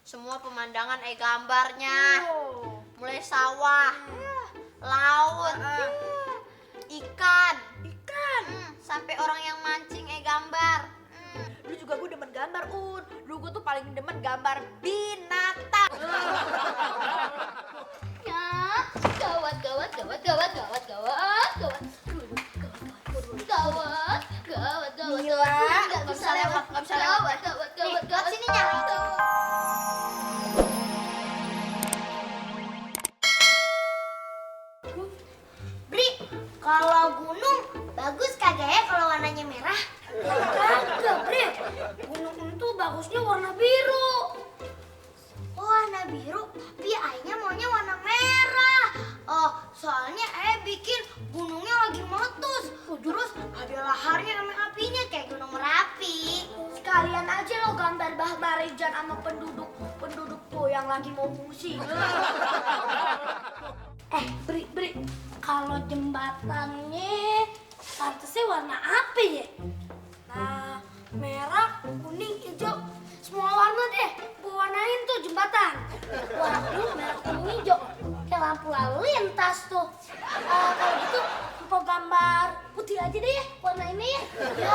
Semua pemandangan gambarnya. Mulai sawah, laut, ikan, sampai orang yang mancing gambar. Dulu juga gue demen gambar, Un. Dulu gue tuh paling demen gambar binatang. Ya, gawat, gawat, gawat, gawat, gawat, gawat, gawat. Gawat, gawat, gawat. Mila, Nggak bisa lewat, nggak bisa lewat. Gawat, gawat, gawat, gawat. Sini nyari. Bri, kalau gunung bagus kagak ya kalau warnanya merah? Kagak, Bre. Gunung itu bagusnya warna biru. Oh, warna biru, tapi ayahnya maunya warna merah. Oh, soalnya ayah bikin gunungnya lagi meletus. Terus ada laharnya sama apinya kayak gunung Merapi. Sekalian aja lo gambar Bah Rejan sama penduduk tuh yang lagi mau ngungsi. Bri, kalau jembatannya pantasnya warna apa ya? Nah, merah, kuning, hijau, semua warna deh. Gue warnain tuh jembatan. Waduh, merah kuning hijau. Kayak lampu lalu lintas tuh. Kalau gitu, mau gambar putih aja deh ya, warna ini ya. Ya,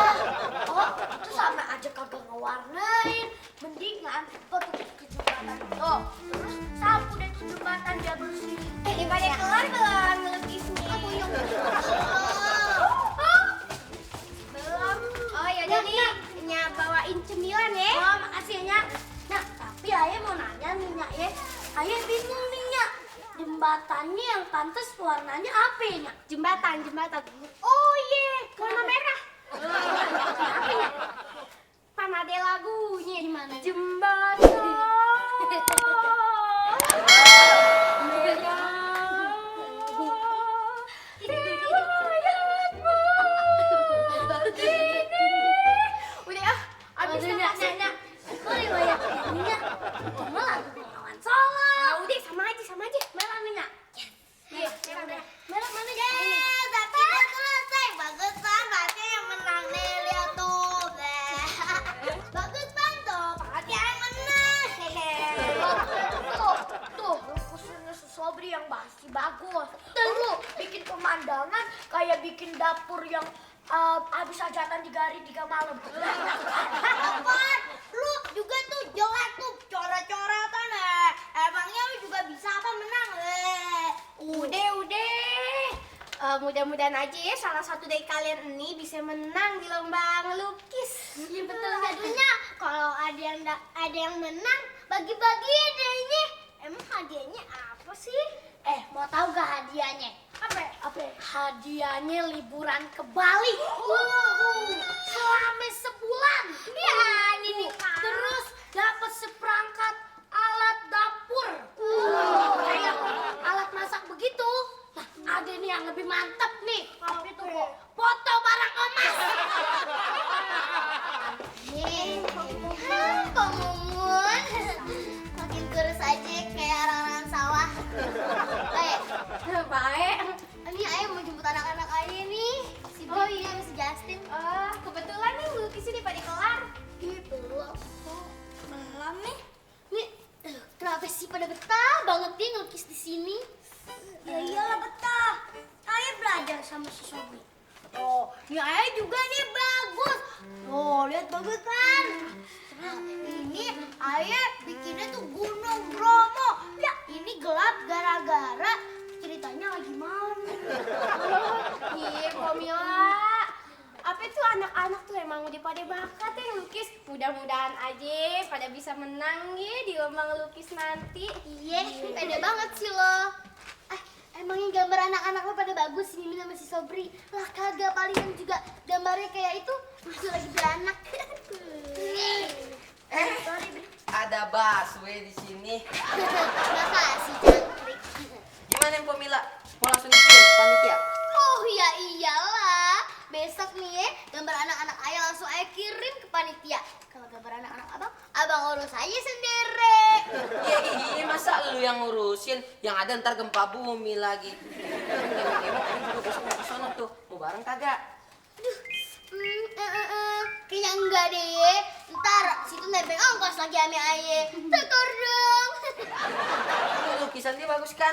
Oh, itu sama aja kagak ngewarnain. Mendingan pakai ke jembatan. Tuh, terus sapu deh tuh jembatan biar bersih. daripada kelar belum ngelukisnya. Aku yang belum. Oh ya jadi Nya bawain cemilan ya. Oh, makasih ya, Nyak. Nah, tapi Ayah mau nanya nih, Nyak ya. Ayah bingung nih, Nyak. Jembatannya yang pantas warnanya apa ya, Nyak? Jembatan. Oh iya, warna merah. Apa ya? Pan ada lagunya. Gimana? Jembatan. Udah ah, abis Aduh, nggak Nyak. Kok riwayat ini, Nyak? Cuma lagu Bengawan Solo. udah sama aja. Merah nih, Nyak. Iya, Merah. Merah mana, Ya, Nyak? tapi udah selesai. Bagus banget yang menang nih, lihat tuh. Bagus banget tuh, Pak yang menang. Tuh, lukisannya si Sobri yang masih bagus. Lu bikin pemandangan kayak bikin dapur yang habis hajatan 3 hari 3 malam. Apaan? Lu juga tuh jelek tuh, coret-coretan emangnya lu juga bisa apa menang? Udah. Mudah-mudahan aja ya salah satu dari kalian ini bisa menang di lomba ngelukis. Iya betul jadinya. Kalau ada yang menang, bagi-bagi deh ini. Emang hadiahnya apa sih? Mau tahu gak hadiahnya? Apa? Hadiahnya liburan ke Bali. Selama sebulan. Ya, ini nih. Terus dapat seperangkat alat dapur. Kayak alat masak begitu. Nah, ada nih yang lebih mantap nih. Apa itu kok? Foto barang emas. Kok Mumun makin kurus aja kayak orang-orang sawah. Baik. Ini ayah mau jemput anak-anak ayah nih. Si Oh, Bri iya. sama si Justin. Kebetulan nih lukisnya pada kelar. Belum. Belum nih. Nih, kenapa sih pada betah banget dia ngelukis di sini? Ya iyalah betah. Ayah belajar sama si Sobri. Oh, ya ayah juga nih bagus. Oh, lihat bagus kan? Nah, ini ayah bikinnya tuh Gunung Bromo. Ya, ini gelap gara-gara ceritanya lagi malam. Iya, Komila. Apa tuh anak-anak tuh emang udah pada bakat ya ngelukis. Mudah-mudahan aja pada bisa menang ya di lomba ngelukis nanti. Iya, pede banget sih lo. Emangnya gambar anak-anak lo pada bagus sih Mimin sama si Sobri? Lah kagak, palingan juga gambarnya kayak itu lucu lagi beranak. Sorry, Bri. Ada busway di sini. Makasih, cantik. Gimana Mpok Mila? Mau langsung dikirim ke panitia? Oh ya iyalah. Besok nih ya, gambar anak-anak ayah langsung ayah kirim ke panitia. Kalau gambar anak-anak abang urus aja sendiri. Iya, masa lu yang ngurusin? Yang ada ntar gempa bumi lagi. Ini juga besok mau kesana tuh. Mau bareng kagak? Aduh, kayaknya enggak deh. Ntar situ nebeng ongkos lagi ame aye. Tekor dong. Ini lukisan dia bagus kan?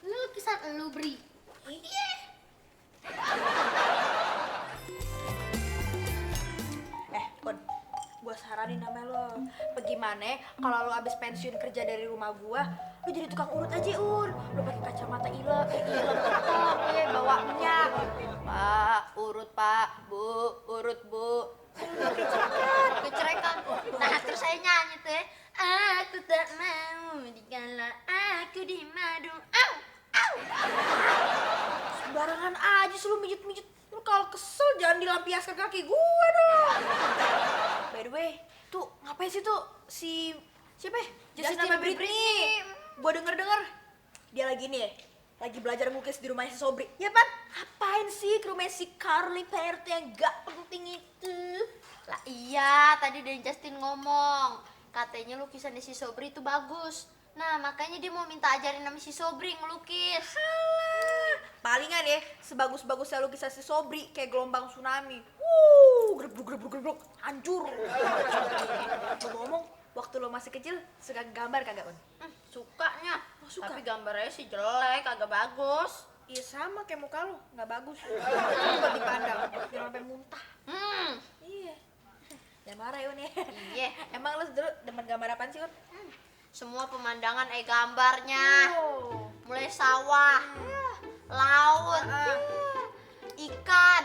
Lu lukisan lu Bri. Iya. Kun, gua saranin sama lo. Bagaimana kalau lo abis pensiun kerja dari rumah gua, lo jadi tukang urut aja, Lo pakai kacamata ilek, bawa minyak. Pak, urut Pak, Bu, urut Bu. Kecerekan. Nah, terus saya nyanyi tuh ya. Aku tak mau dikala aku di madu. Au, au. Sembarangan aja sih lo mijit-mijit. Lo kalau kesel jangan dilampiaskan kaki gua dong. By the way, tuh ngapain sih tuh si siapa ya? Justin sama Britney. Gua denger-denger dia lagi nih, lagi belajar melukis di rumahnya si Sobri. Ya Pan? Ngapain sih ke rumah si Carly Pert yang gak penting itu? Lah iya, tadi dari Justin ngomong. Katanya lukisan si Sobri itu bagus. Nah, makanya dia mau minta ajarin sama si Sobri ngelukis. Palingan ya, sebagus-bagusnya lukisan si Sobri kayak gelombang tsunami. Gebruk, hancur. Ngomong, waktu lo masih kecil suka gambar kagak, On? Sukanya. Suka? Tapi gambarnya sih jelek, agak bagus. Iya sama kayak muka lo, nggak bagus. Buat dipandang, jangan sampai muntah. Iya. Jangan marah ya, Un ya. Iya. Emang lo dulu demen gambar apaan sih, Un? Semua pemandangan gambarnya. Mulai sawah, laut, ikan,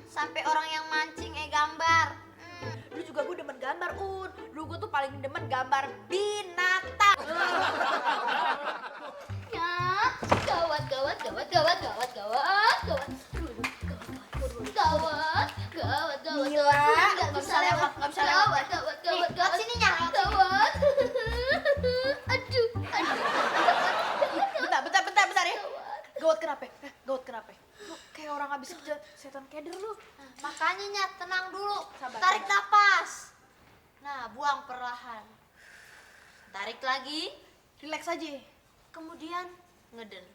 sampai orang yang mancing gambar. Dulu juga gue demen gambar, Un. Dulu gue tuh paling demen gambar binatang. Ya, gawat. Gila, Nggak bisa lewat. Gawat. Nih, sininya. Gawat. Aduh. Bentar ya. Gawat kenapa? Lu kayak orang habis kerja setan keder lu. Makanya Nyat, tenang dulu. Sabar, Tarik sabar. napas. Nah, buang perlahan. Tarik lagi, Relax aja. kemudian ngeden.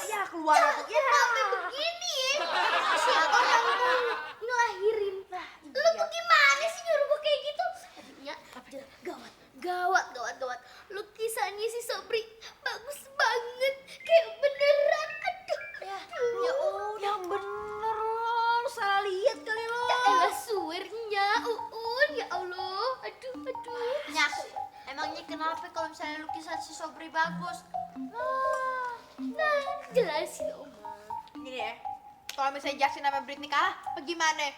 Ya keluar aku. Ya. Sampai begini ya. Siapa yang ngelahirin? Lu tuh gimana sih nyuruh gue kayak gitu? Ya, gawat. Lukisannya si Sobri bagus banget. Kayak beneran. Aduh. Ya yang bener lo salah lihat kali lo. Ya elah suwernya, Uun. Ya Allah. Aduh. Nyat, emangnya kenapa kalau misalnya lukisan si Sobri bagus? Nah, jelasin Oma. Gini ya. Kalau misalnya Justin sama Britney kalah, bagaimana?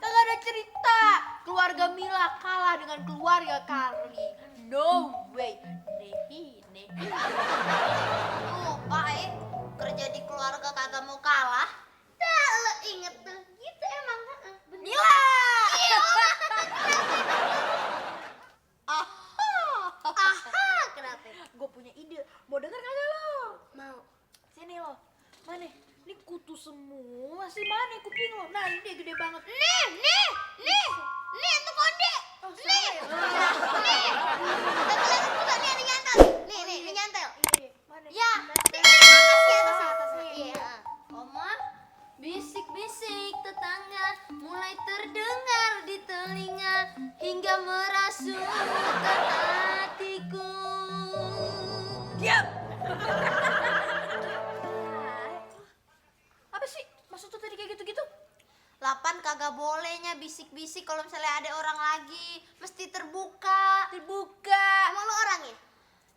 Kagak ada cerita. Keluarga Mila kalah dengan keluarga Carly. No way. Nih. Lupa kerja di keluarga kagak mau kalah. Dah, lo inget tuh. Gitu emang. Bener. Mila. Aha, kenapa? Gue punya ide. Mau denger kagak lo? Mau. Sini lo. Mana? Ini kutu semua sih, mana kuping lo? Nah, ini dia gede banget. Nih, itu kode. Oh, Nih. salah ya? Nih. Kita buka nih ada nyantel. Nih, nyantel. Mana? Ya, Atasnya. Iya. Oma, bisik-bisik tetangga mulai terdengar di telinga hingga merasuk ke hatiku. Diam. Apa sih? Maksud tuh tadi kayak gitu-gitu? 8 kagak bolehnya bisik-bisik kalau misalnya ada orang lagi, mesti terbuka. Emang lo orang ya?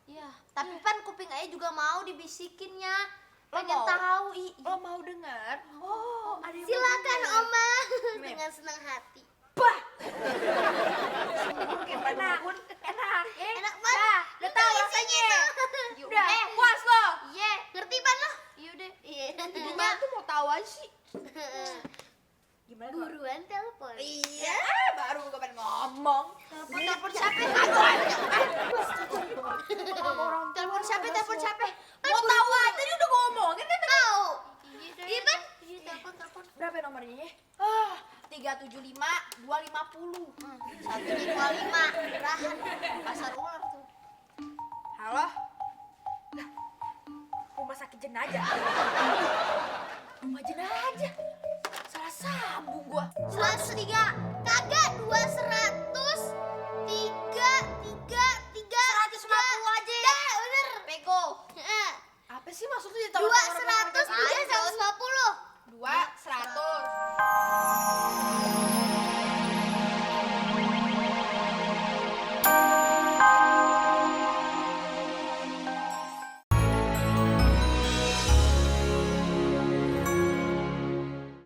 Iya, tapi Pan kuping Ayah juga mau dibisikinnya. Lo Pengen mau? tahu Lo mau dengar? Oh, ada yang mau Silakan dengar. Oma. Nih. Dengan senang hati. Bah. Kayak penakun, enak. Enak banget. Udah tahu rasanya. Yuk, Udah, puas lo. Iya, Ngerti Pan lo? yaudah. Iya. Gimana tuh mau tahu aja sih? Gimana kalau? Buruan telepon. Iya, baru gue pengen ngomong. Telepon siapa? Telepon siapa? Mau tahu aja, tadi udah ngomongin. Tahu. Iya, Pan? telepon. Berapa nomornya? 375 250. 125. Murahan. Pasar ular tuh. Halo? Lah, rumah sakit jenajah. Rumah jenajah. Salah sambung gua. 103. Kagak.